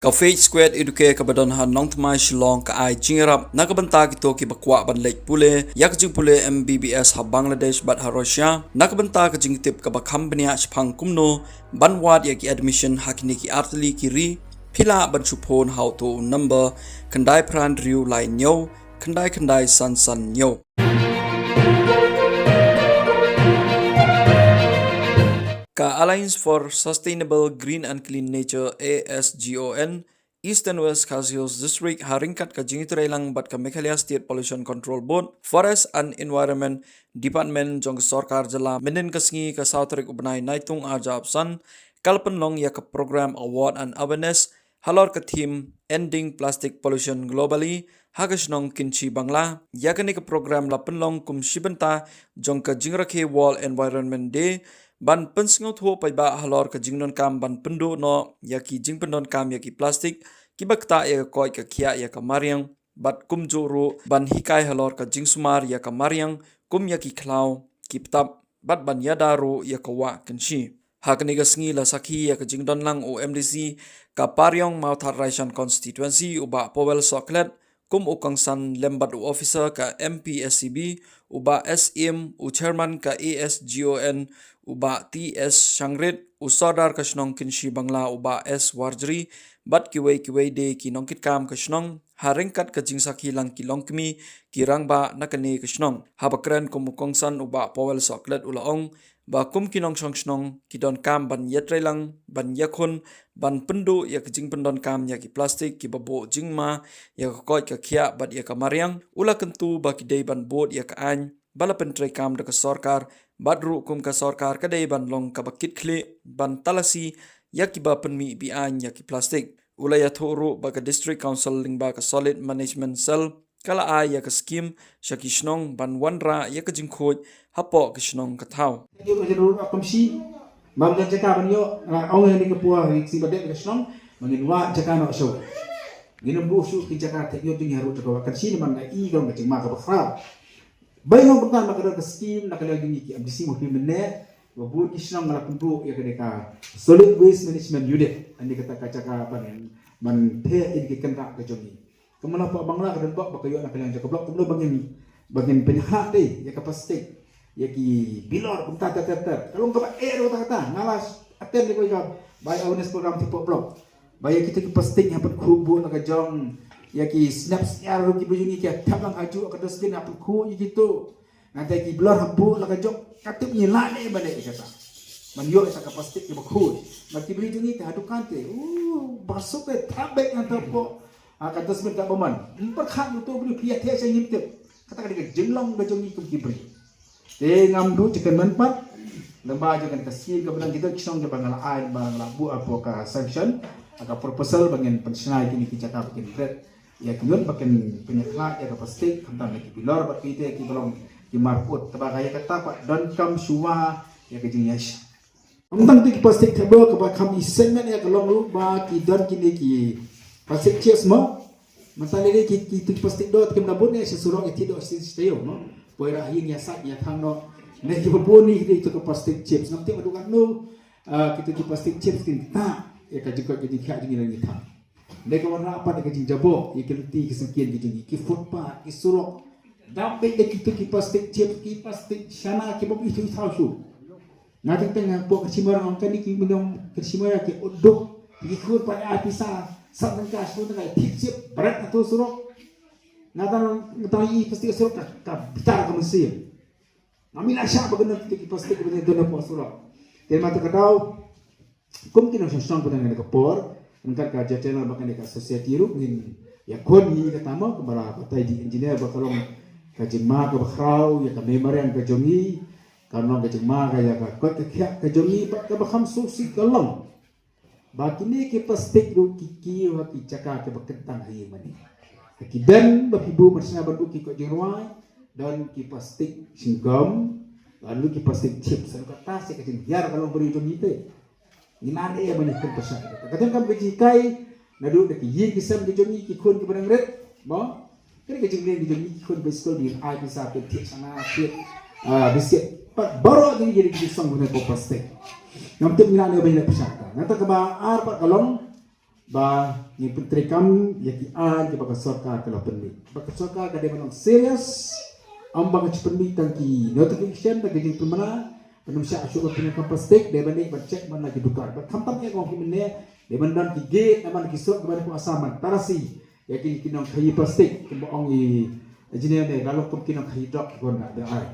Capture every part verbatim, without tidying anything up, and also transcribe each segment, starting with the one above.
Ka Faith Square Educare kaba don ha Nongthymmai Shillong ka ai jingïarap na ka bynta kito kiba kwah ban leit pule ïa ka jingpule M B B S ha Bangladesh bad ha Russia, na ka bynta ka jingtip kaba kham bniah shaphang kumno ban wad ïa ki admission ha kine ki artylli ki ri. Phi lah ban shu phone ha uto u number khyndai phra hynriew lai hynñiew khyndai khyndai san san hynñiew. Ka Alliance for Sustainable Green and Clean Nature, A S G O N, Eastern West Khasi Hills District, ha ryngkat ka jingïatreilang bad ka Meghalaya State Pollution Control Board, Forest and Environment Department jong ka sorkar jylla, mynhynnin ka sngi ka saw tarik u bnai Naitung arhajar arphew san, ka la pynlong ïa ka program Award and Awareness halor ka theme Ending Plastic Pollution Globally ha ka shnong Kynshi Bangla. Ïa kane ka program la pynlong kum shi bynta jong ka jingrakhe World Environment Day, ban pynsngewthuh paidbah halor ka jingdonkam ban pynduh noh ïa ki jingpyndonkam ïa ki plastik kiba ktah ïa ka koit ka khiah ïa ka mariang, bad kumjuh ruh ban hikai halor ka jingsumar ïa ka mariang kum ïa ki khlaw, ki btap, bad ban ïada ruh ïa ka wah kynshi. Ha kane ka sngi la sakhi ïa ka jingdon lang u M D C ka Pariong Mawthadraishan Constituency u Bah Powell Sohkhlet kum u kongsan lem bad u officer ka M P S C B, u Bah S Im, u chairman ka A S G O N, u Bah T S Shangrit, u sordar ka shnong Kynshi Bangla u Bah S Warjri, bad kiwei kiwei de ki nongkitkam ka shnong, ha ryngkat ka jingsakhi lang ki longkmie, ki rangbah na kane ka shnong. Haba kren kum u kongsan u Bah Powell Sohkhlet u la ong ba kum ki nongshong shnong ki donkam ban ïatreilang, ban ïakhun, ban pynduh ïa ka jingpyndonkam ïa ki plastik kiba buh jingma ïa ka koit ka khiah bad ïa ka mariang. U la kyntu ba ki dei ban bud ïa ka aiñ ba la pyntreikam da ka sorkar, bad ruh kum ka sorkar ka dei ban long kaba kit khlieh ban talasi ïa kiba pynmih be-aiñ ïa ki plastik. U la ïathuh ruh ba ka District Council lyngba ka Solid Management Cell ka la ai ïa ka skim sha ki shnong ban wanrah ïa ka jingkhuid hapoh ka shnong ka thaw. Ïa ka jingruh ka kumsi, bam jan jaka ban ïoh, nga ong ïa ni ka pua ri si ba dek ka shnong, ma ngin wad jaka noh shuh. Ngin ym buh shuh ki jaka te ïoh jingïaruh jaka wad kan shi ni man nga i ka long ka jingma kaba khraw. Bai long kumta ma ka don ka skim na ka liang jong ngi ki M D C mo phi mynne, ba bun ki shnong nga la pynduh ïa ka dei ka Solid Waste Management Unit. Ani kata ka jaka ban, ban theh ïa ki kynrad ka jong ngi. Kumno pa Bangla ka don bok ba ka ïoh na ka liang jong ka block kumno ba ngin, ba ngin pynhap dei ïa ka plastik, ïa ki bilor kumta ter ter ter. Ka long kaba eh ruh kata kata, nga la attend ïa ka, bai awareness program ti pok block. Ba ïa kita ki plastik hap pynkhuh buh na ka jong, ïa ki sniap sniar ruh ki briew jong ngi ki thep lang ha juh ka dustbin hap pynkhuh ïa kito. Nangta ki bilor hap buh la ka jong, ka tip ngi lah ne ba ne ïa kata. Ban ïoh ïa ka plastik kiba khuid. Ba ki briew jong ngi te ha dukan te, uh, ba suk te thap bek nangta pok. Ha ka dustbin ka ba man. Ym pyrkhat uto briew phi ïa theh sha ngi ym tip. Kata ka dei ka jinglong ka jong ngi kum ki briew. Te ngam duh jingkmen pat. Lem bad jong ka skim kaba dang kita ki shnong kiba nga la ai, ba nga la buh hapoh ka sanction, ka proposal ba ngin pynshna ïa kine ki jaka ba kin ret ïa ki ïoh ba kin pynïakhlad ïa ka plastik, khamtam ïa ki bilor bad kita kiba long ki mar put. Te ba ka ïa kata pat donkam shuwa ïa ka jingïaishah. Ym tang te ki plastik te ba kaba kham i sengmet ïa ka long ruh ba ki don kine ki plastik chips mo. Mynta lei ki, ki tu plastik dot kim da bun ne sha surok ïa ti dot sha taïew mo. Poi ra ïing ïa sat ïa thang no. Ne kiba bun ni ki tu ka plastik chips. Ngam tip ba duk katno, ah, ki tu ki plastik chips kin ta ïa ka jingkoit ka jingkhiah jong ngi lane thang. Ne ka wanrah pat ïa ka jingjabok ïa ki lynti ki syngkien ki jong ngi, ki footpath, ki surok. Dap beit da ki tu ki plastik chips, ki plastik shana kiba bun i tu i thaw shuh. Nga teng teng nga pok ka shimar nga ong kane ki mynnong ka shimar ki uduk ki khur pat ai pisa san tyngka shiphew tyngka thik ship bret na tu surok. Nga tang nga tang i plastik surok ka, ka bitar ka mynsiem. Nga mi la shah ba kena ki plastik ba kena pok surok. Te ma ta ka daw kum ki nongshong shnong ba kena ka por ryngkat ka jatena ba kena ka society ruh ngin ïakhun ngi ka tama ka bara batai di engineer ba ka long ka jingma kaba khraw ïa ka memorial ka jong ngi. Ka long ka jingma ka ïa ka koit ka khiah ka jong ngi bad kaba kham suk sik ka long ba kine ki plastik ruh ki kiew ha ki jaka kiba kyntang ha ïing mane. Ha ki den ba phi buh ban shna ban buh ki koit jingrwai, don ki plastik shinggom, don ki plastik chips, don kata se ka jinghiar ka long briew jong ngi te. Ngi nang eh ban ïakhun pyrshah. Ka jong kam ka jinghikai naduh da ki ïing ki sem ki jong ngi ki khun kiba dang rit. Mo? Ka dei ka jingleh ki jong ngi ki khun ba skul ba ngin ai pisa pynthik shana pynthik, ah, biskit. Pat baroh jong ngi ki dei ki jingsong ba dei plastik. Ngam tip ngi nang eh ban ïakhun pyrshah. Nangta kaba ar pat ka long ba ngin pyntreikam ïa ki aiñ kiba ka sorkar ka la pynmih. Ba ka sorkar ka dei ban long serious, ym ba ka ju pynmih tang ki notification, tang ki jingpynbna, ban ym shah shuh ban pyndonkam plastik, dei ban leit ban check man la ki dukan. Bad khamtam ïa ka ong ki mynne, dei ban don ki gate, ban ki surok, ban ku Assam ban tarasi ïa ki, ki nongkhaïi plastik, kumba ong i engineer ne, la long kum ki nongkhaïi drug ki khun, da ai.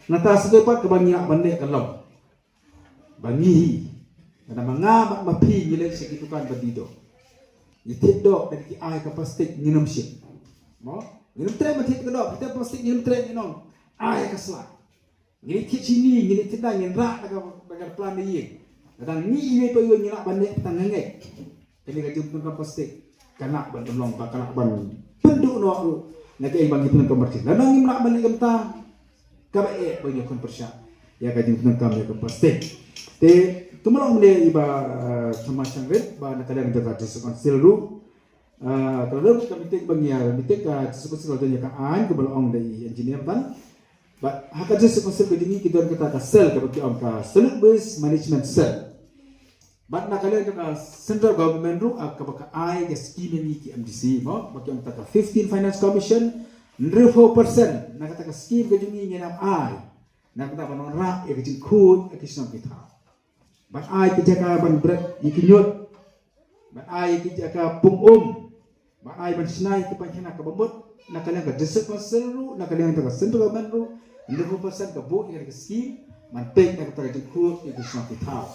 Nangta sa kawei pat kaba ngi lah ban leh ka long ba ngi hi, lada ma nga bad ma phi ngi leit sha ki dukan ba die doh, ngi thied doh da ki aiñ ka plastik, ngin ym shim. Mo? Ngin ym treh ban thied ka doh, thied plastik, ngin ym treh, ngin ym ai ka sla. Ngi leit thied shini, ngi leit thied da, ngin rah da ka, da ka plan da ïing. Lada ngi iwei pa iwei ngi lah ban leh tang nga ngeit, kane ka jingpyndonkam plastik ka lah ban pynlong, ba ka lah ban pynduh noh ruh na kaei ba ngi pyndonkam plastik. Lada ngim lah ban leh kumta, kaba eh ba ngi khun pyrshah ïa ka jingpyndonkam ïa ka plastik. Te kumba la ong mynne i Bah, eh, Thomas Shangrit, ba na ka liang jong ka District Council ruh, eh, ka la don ka meeting ba ngi ïa, meeting ka District Council, ka la don ïa ka aiñ kaba la ong da i engineer Ban. Bad ha ka District Council ka jong ngi ki don kata ka cell kaba ki ong ka Solid Waste Management Cell. Bad na ka liang jong ka central government ruh, ah, kaba ka ai ka scheme ïa ngi ki M D C, mo, ba ki ong kata ka fifteen Finance Commission, hynriew phew percent na kata ka scheme ka jong ngi ngin ym ai, na kata ban wanrah ïa ka jingkhuid ïa ki shnong ki thaw. Ban ai ki jaka ban bret ïa ki ñiut, ban ai ki jaka pung um, ban ai ban shna ïa ki painkhana kaba mut na ka liang ka District Council ruh, na ka liang ka Central Government ruh, hynriew phew percent ka buh ïa ka scheme ban peit na kata ka jingkhuid ïa ki shnong ki thaw.